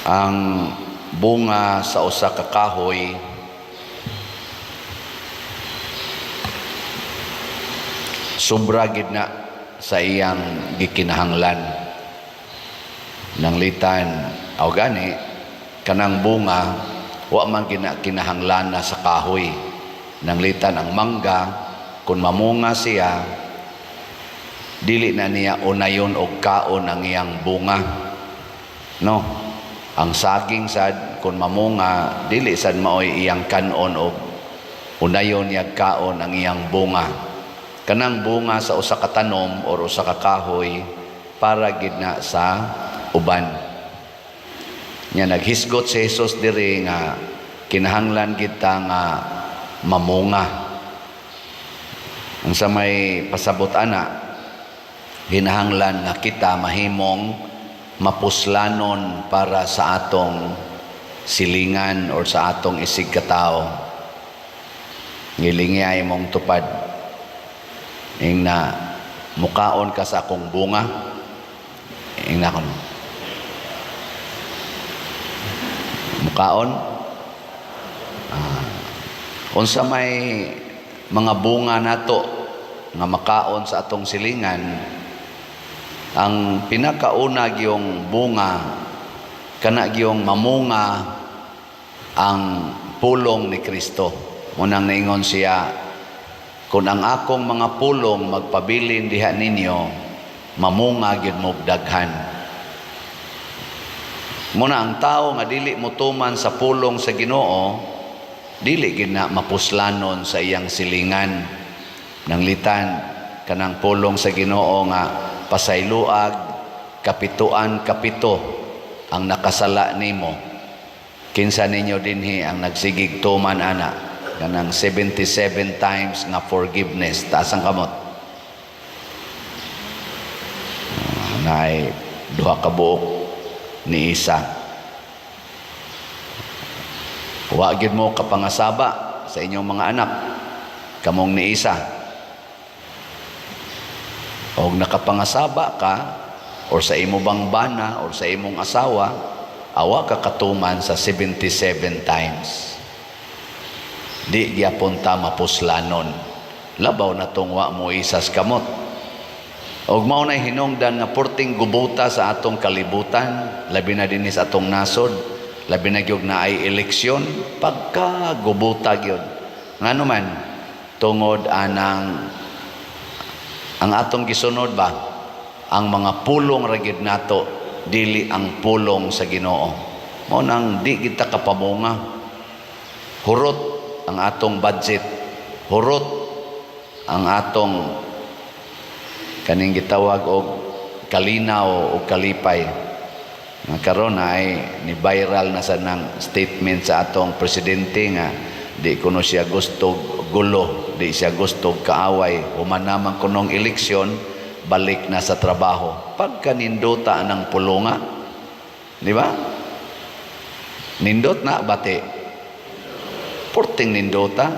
Ang bunga sa usa ka kahoy sobra gid na sa iyang gikinahanglan. Nanglitan aw gani kanang bunga wa man gina kinahanglan na sa kahoy. Nanglitan ang mangga, kung mamunga siya, dili na niya unayon og kaon ang iyang bunga, no? Ang saging sad, kung mamunga, dili sad maoy iyang kanon og unayon niya kaon ang iyang bunga. Kanang bunga sa usa ka tanom or usa ka kahoy para gid na sa uban nya. Naghisgot si Jesus diri nga kinahanglan gid ta nga mamunga. Ang sa may pasabot ana, hinahanglan nga kita mahimong mapuslanon para sa atong silingan or sa atong isig katao. Ngilingi mong tupad ing na mukaon ka sa akong bunga. Ing na kon mukaon, unsa may mga bunga nato nga makaon sa atong silingan? Ang pinakauna gyung bunga kana gyung mamunga ang pulong ni Kristo. Munang naingon siya, "Kung ang akong mga pulong magpabilin diha ninyo, mamunga gyud mo daghan." Muna ang tao nga dili motuman sa pulong sa Ginoo, dili gid na mapuslanon sa iyang silingan. Nanglitan kanang pulong sa Ginoo nga pasayloag kapituan kapito ang nakasala nimo. Kinsa ninyo dinhi ang nagsigig tuman ana kanang 77 times nga forgiveness? Taas ang kamot. Naay duha ka buok ni isa. Wa gyud mo kapangasaba sa inyong mga anak kamong ni isa. Og nakapangasaba ka or sa imo bang bana or sa imong asawa, awa ka katuman sa 77 times. Di gyapon ta mapuslanon. Labaw na tong wa mo isas kamot. Og mao nay hinungdan nga porting gubuta sa atong kalibutan, labi na dinhi sa atong nasod, labi na gyud na ay eleksyon, pagka gubuta gyud. Ngano man, tungod anang ang atong gisunod ba, ang mga pulong ra gyud nato, dili ang pulong sa Ginoo. Mao nang di kita kapamunga. Hurot ang atong budget, hurot ang atong kaning gitawag og kalinaw o kalipay. Nga karon ay ni viral na sa nang statement sa atong presidente nga di kuno siya gusto gulo, di siya gusto kaaway, human naman kunong eleksyon, balik na sa trabaho. Pagkanindota ng pulunga, di ba? Nindot na bati. Porting nindota.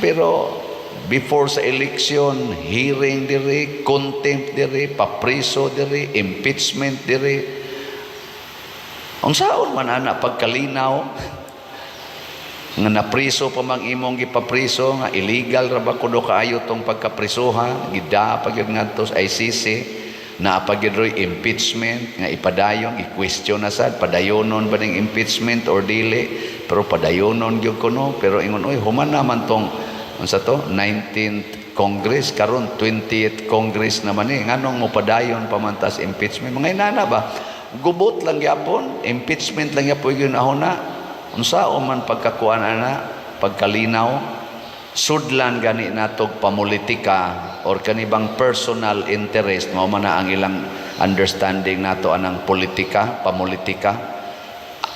Pero before sa election, hearing diri, contempt diri, papriso diri, impeachment diri. Unsaon man ana pagkalinaw nga napriso pa mang imong gipapriso nga illegal ra ba kuno kaayo tong pagkaprisoha, gida pa gyud ngadto sa ICC, naa pa gyud roy impeachment nga ipadayon, i-question na sad padayonon ba ning impeachment or dili, pero padayonon gyud kuno. Pero ingon, "Oy, human naman tong unsa to, 19th Congress, karon 20th Congress naman eh, nganong mopadayon pa man tas impeachment?" Mga inana ba, gubot lang gyapon, impeachment lang gyapon gyud na. Unsa o man pagkakuan ana pagkalinaw? Sudlan gani natog pamulitika or kanibang personal interest. Mao man na ang ilang understanding nato anang politika, pamulitika,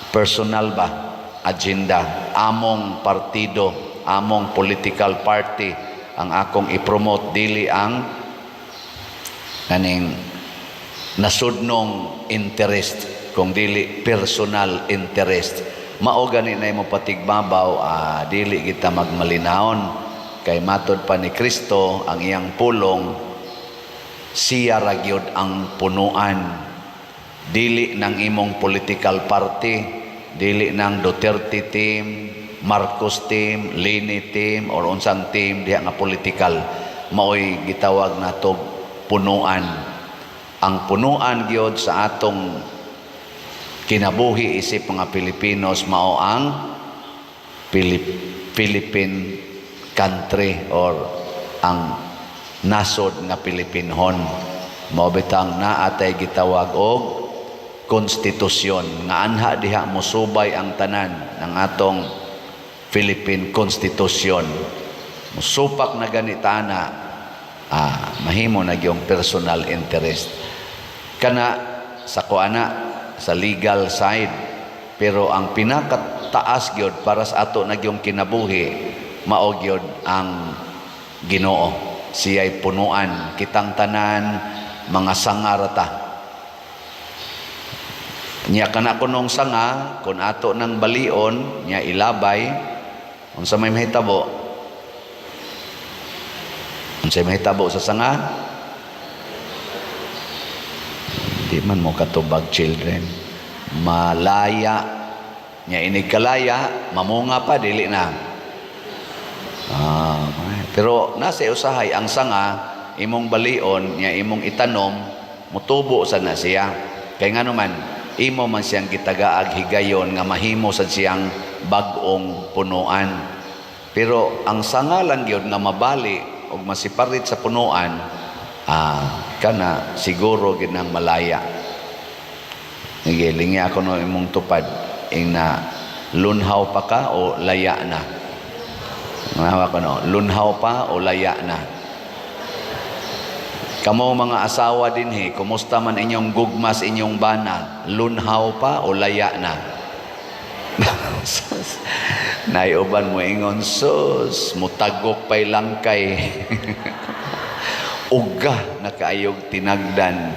personal ba agenda, among partido, among political party ang akong i-promote, dili ang kaning nasudnong interest kung dili personal interest. Mao gani na imo patigbabaw, dili kita magmalinahon kay matod pa ni Kristo ang iyang pulong, siya ra gyud ang punuan. Dili ng imong political party, dili ng Duterte team, Marcos team, Leni team, or unsang team diha nga political maoy gitawag nato punuan. Ang punuan gyud sa atong kinabuhi isip mga Pilipinos mao ang Philippine country or ang nasod nga Pilipinhon. Mao bitang naa tay gitawag og konstitusyon nga anha diha mosubay ang tanan ng atong Philippine Constitution. Musupak na ganita na, mahimo na yung personal interest kana sa kuana, sa legal side. Pero ang pinakataas gyud para sa ato na gyung kinabuhi mao gyud ang Ginoo. Siya'y punuan. Kitang tanan mga sanga ra ta. Nya kana kunong sanga, kung ato ng balion nya ilabay, unsa may mahitabo? Unsa may mahitabo sa sanga? Di man mo katubag, children. Malaya. Nya inig kalaya, mamunga pa, dili na? Pero nasa usahay ang sanga, imong balion nya imong itanom, mutubo sa na siya. Kay ngano man, imo man siyang gitagaag higayon nga mahimo sad siyang bag-ong punuan. Pero ang sanga lang gyud nga mabali og masiparit sa punuan, kana siguro gid nang malaya. Sige, lingi ako no imong tupad ing na lunhaw pa ka o laya na. Mga ko no, lunhaw pa o laya na. Kamo mga asawa dinhi, kumusta man inyong gugma sa inyong bana? Lunhaw pa o laya na? Naiuban mo ingon, "Sus, mutagok pa'y langkay. Uga na kaayog tinagdan."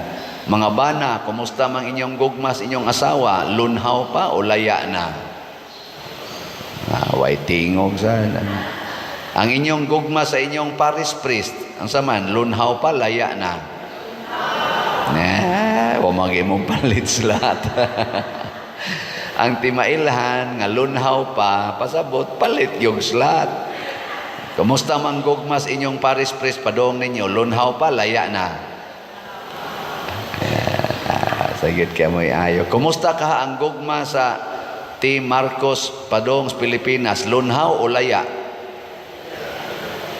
Mga bana, kumusta man inyong gugma sa inyong asawa? Lunhaw pa o laya na? Way tingog sa ang inyong gugma sa inyong parish priest, ang saman, lunhaw pa, laya na? Ne, wa mong palit lahat. Ang timailhan nga lunhaw pa, pasabot palit yung slot. Kumusta man gugma sa inyong parish priest padong ninyo? Lunhaw pa, laya na? Sagit kay mo'y ayo. Kumusta ka ang gugma sa Team Marcos padong sa Pilipinas? Lunhaw o laya?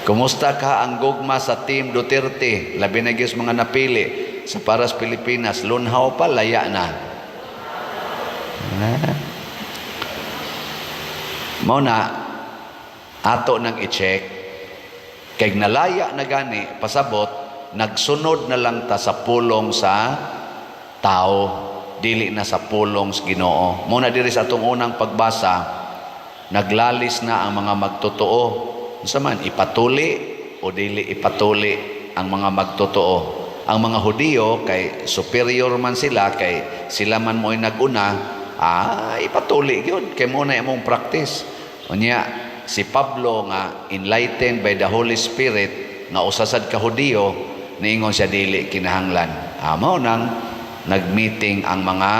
Kumusta ka ang gugma sa Team Duterte? Labi na gyud sa mga napili sa Paras Pilipinas, lunhaw pa, laya na? Mao na ato nang i-check kay nalaya na gani, pasabot nagsunod na lang ta sa pulong sa tao, dili na sa pulong sa Ginoo. Mao na diri sa atong unang pagbasa, naglalis na ang mga magtotoo. Unsa man, ipatuli o dili ipatuli ang mga magtotoo? Ang mga Hudiyo, kay superior man sila, kay sila man mo'y naguna, ipatuli gyud kay mo na imong practice. Unya si Pablo nga enlightened by the Holy Spirit nga usa sad ka Hudiyo, niingon siya, dili kinahanglan. Mao nang nagmeeting ang mga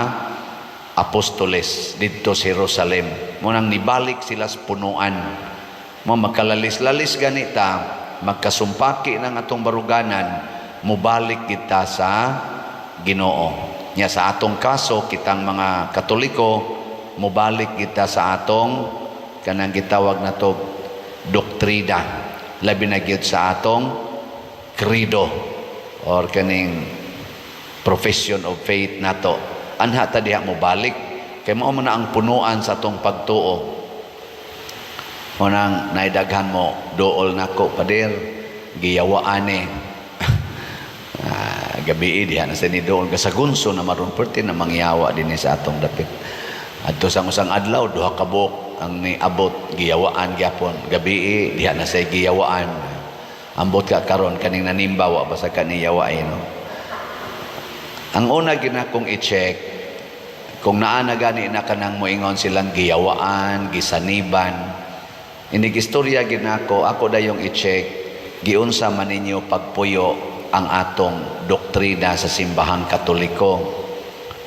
apostoles didto sa Jerusalem. Mo nang nibalik sila sa punuan. Mo magkalalis-lalis ganita, magkasumpaki ng atong baruganan, mubalik kita sa Ginoo. Nya sa atong kaso, kitang mga Katoliko, mubalik kita sa atong kanang gitawag nato doktrina. Labi na gyud sa atong credo or kaning profession of faith nato. Anha ta diha mobalik kay mao man na ang punuan sa atong pagtuo. Mo nang naidaghan mo dool nako, "Pader, giyawaan eh." Gabi diha na sa ni dool kasagunso na maron perti na mangyawa dinhi sa atong dapit. Adto sa usang adlaw, duha ka buok ang niabot, giyawaan gyapon. Gabi diha na sa giyawaan. Ambot ka karon kaning nanimba wa basta ka niyawain, no? Ang una ginakong i-check kung naa na gani na kanang moingon silang giyawaan, gisaniban. Inig istorya ginako, ako dayong i-check giunsa man ninyo pagpuyo ang atong doktrina sa Simbahang Katoliko.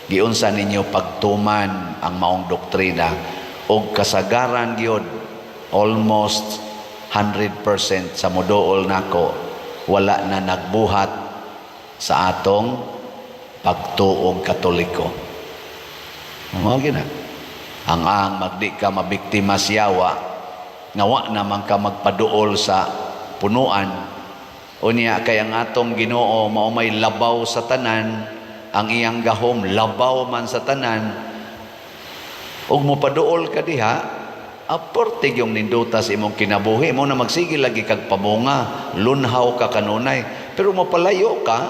Giunsa ninyo pagtuman ang maong doktrina? Og kasagaran gyud, almost 100% sa moduol nako, wala na nagbuhat sa atong pagtuong Katoliko. Mao gina. Ang magdi ka mabiktima siyawa, nga wa naman ka magpaduol sa punuan. Unya kay ang atong Ginoo mao may labaw sa tanan, ang iyang gahom labaw man sa tanan. Ug mopaduol ka diha, aporte yung ninduta sa imong kinabuhi mo na magsige lagi kag pamunga, lunhaw ka kanunay. Pero mopalayo ka,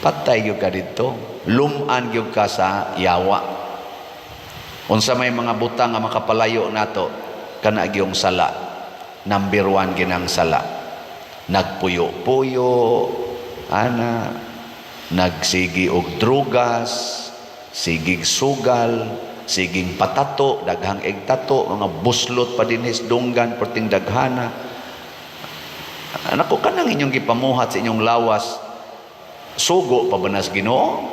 patay gyud ka didto, luman gyud ka sa yawa. Unsa may mga butang nga makapalayo nato? Kana gyung sala. Number one ginang sala. Nagpuyo-puyo ana, nagsigi og drugas, sigig sugal, siging patato, daghang tato, mga buslot pa dinhis dunggan perting daghana. Nako, kanang inyong gipamuhat sa inyong lawas, sugo pa ba nas Ginoo?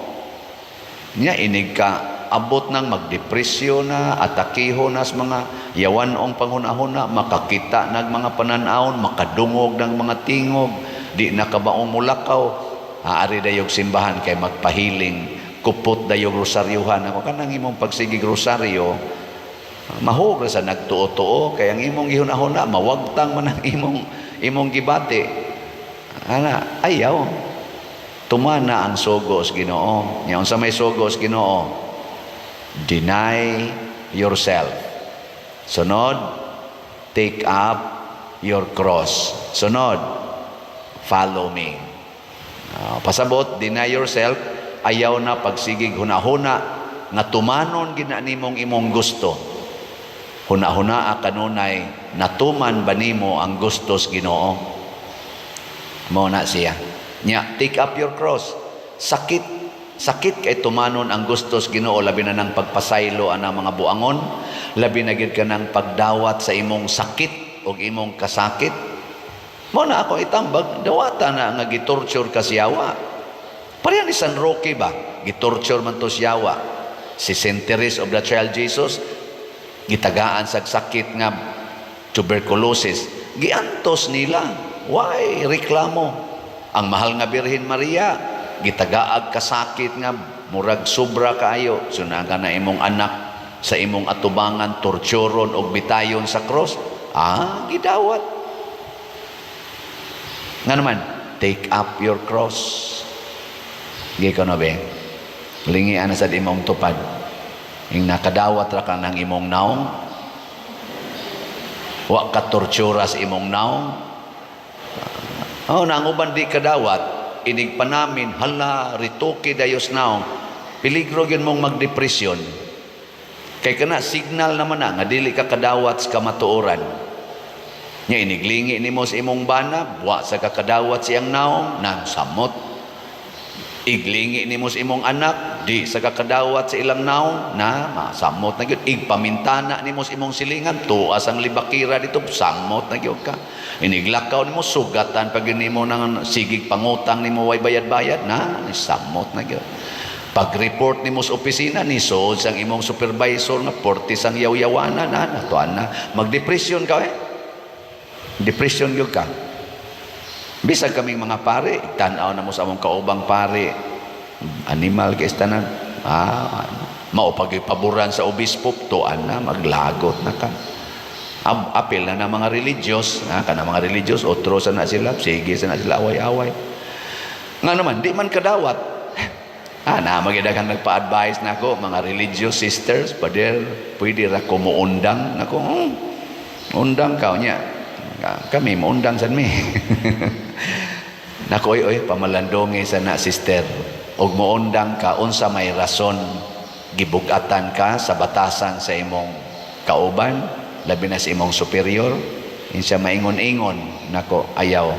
Nya inig ka abot nang magdepresyo na, atakiho na sa mga yawanong panghuna-huna, makakita nag mga pananawon, makadungog ng mga tingog, di na kabaong mulakaw, aari dayog simbahan kay magpahiling, kupot dayog rosaryuhan. Ako, kanang imong pagsigig rosaryo, mahog ra sa nagtuo-tuo kay ang imong gihuna-huna mawagtang man ang imong gibati. Ana, ayaw. Tumana ang sugo sa Ginoo. Nya unsa may sugo sa Ginoo? Deny yourself. Sunod, take up your cross. Sunod, follow me. Pasabot, deny yourself, ayaw na pagsigig hunahuna nga tumanon gina nimong imong gusto. Hunahuna kanunay, natuman ba nimo ang gusto sa Ginoo? Mao na siya. Nya, take up your cross. Sakit. Sakit kay tumanon ang gusto sa Ginoo, labi na ng pagpasaylo ana mga buangon, labi na gid ka ng pagdawat sa imong sakit o imong kasakit. Mao na ako itambag, dawata na nga gitorture ka siyawa. Pareha ni San Roque ba? Gitorture man to siyawa. Si Saint Therese of the Child Jesus, gitagaan sa sakit nga tuberculosis. Giantos nila. Why reklamo? Ang mahal nga Birhen Maria, gitagaag kasakit nga murag sobra kaayo. Sunaga na imong anak sa imong atubangan, torturon og bitayon sa cross. Ah, gidawat. Nga naman, take up your cross. Gi ko na be. Lingian na sa imong tupad. Ing nakadawat ra ka ng imong naong. Wa ka tortura sa imong naong. Oh, na ang uban di kadawat, inig panamin, hala, rituki dayos naong. Peligro gyud mong magdepresyon. Kay kana signal naman na nga dili ka kadawat sa kamatuoran. Nya iniglingi nimo sa imong bana, wa sa kakadawat siyang naong, nang samot. Iglingi nimo sa imong anak, di sa kakadawat sa ilang naong, na masamot na gyud. Igpamintana nimo sa imong silingan, tuas ang libakira dito, samot na gyud ka. Iniglakaw nimo, sugatan pag yun nimo ng sigig pangutang nimo way bayad-bayad, na samot na gyud. Pag-report nimo sa opisina, ni sood sang imong supervisor nga portis ang yaw-yawana na, natuan na. Magdepresyon ka eh. Depression gyud ka. Bisag kaming mga pare, tan-aw na mo sa among kaubang pare, animal kay tanan. Ah, mao pag paboran sa obispo, tuan na, maglagot na ka. Apil na na mga religious, ha, kana mga religious, otro sa na sila, sige sa na sila away-away. Nga naman, di man kadawat. Ah, na magidaghang nagpa-advise na ako, mga religious sisters, pader, pwede ra ko muundang. Nako, undang ka niya. Kami, muundang san mi. Nako, oy, oy, pamalandongi sa na, sister. Og muundang ka, unsa may rason gibugatan ka sa batasan sa imong kauban, labi na sa imong superior, insa maingon-ingon, nako, ayaw.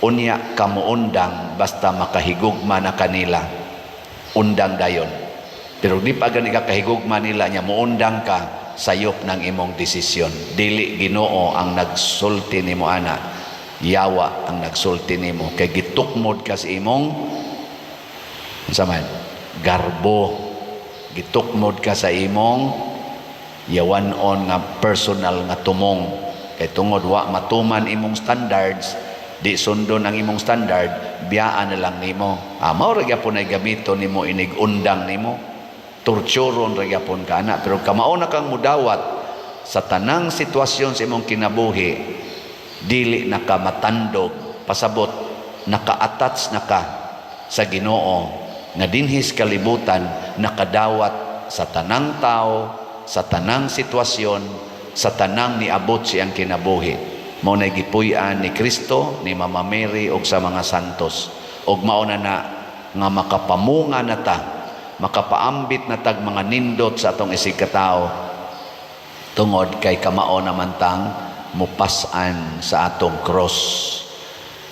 Unya ka muundang basta makahigugma na kanila. Undang dayon. Pero di pa gani ka kahigugma nila nya muundang ka, sayop ng imong desisyon. Dili Ginoo ang nagsulti nimo ana. Yawa ang nagsulti nimo kay gitukmod ka sa imong unsa man? Garbo. Gitukmod ka sa imong yawan-on nga personal nga tumong. Kay tungod wa matuman imong standards, di sundon ang imong standard, biyaan na lang nimo. Ah, mao ra gyapon ay gamiton nimo inig undang nimo. Torturon ra gyapon ka ana, pero kamao na kang mudawat sa tanang sitwasyon sa imong kinabuhi, dili na ka matandog, pasabot naka-attach na ka sa Ginoo nga dinhis kalibutan nakadawat sa tanang tao, sa tanang sitwasyon, sa tanang niabot siyang kinabuhi. Mao na gipuy-an ni Kristo, ni Mama Mary ug sa mga santos. Ug mao na na nga makapamunga na ta, makapaambit na tag mga nindot sa atong isig katao tungod kay kamao naman tang mupas-an sa atong cross.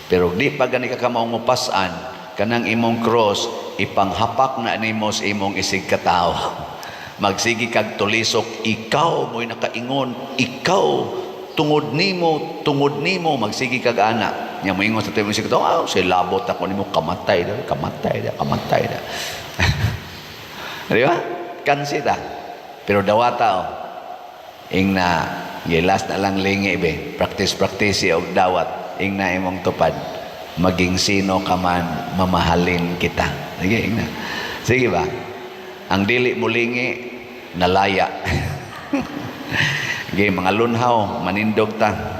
Pero di pa gani ka kamao mupas-an, kanang imong cross ipanghapak na nimo sa imong isig katao. Magsige kag tulisok, ikaw mo'y nakaingon, ikaw, tungod nimo, tungod nimo, magsige kag ana. Nya moingon sa imong isig katao, "Ah, si labot ako nimo, kamatay da, kamatay da, kamatay da." Di ba? Kansi ta. Pero dawata oh. Ing na, last na lang lingi be. Practice, practice og dawat. Ing na imong tupad. "Maging sino ka man, mamahalin kita." Sige, ing na. Sige ba? Ang dili mulingi, nalaya. Sige, mga lunhaw, manindog ta.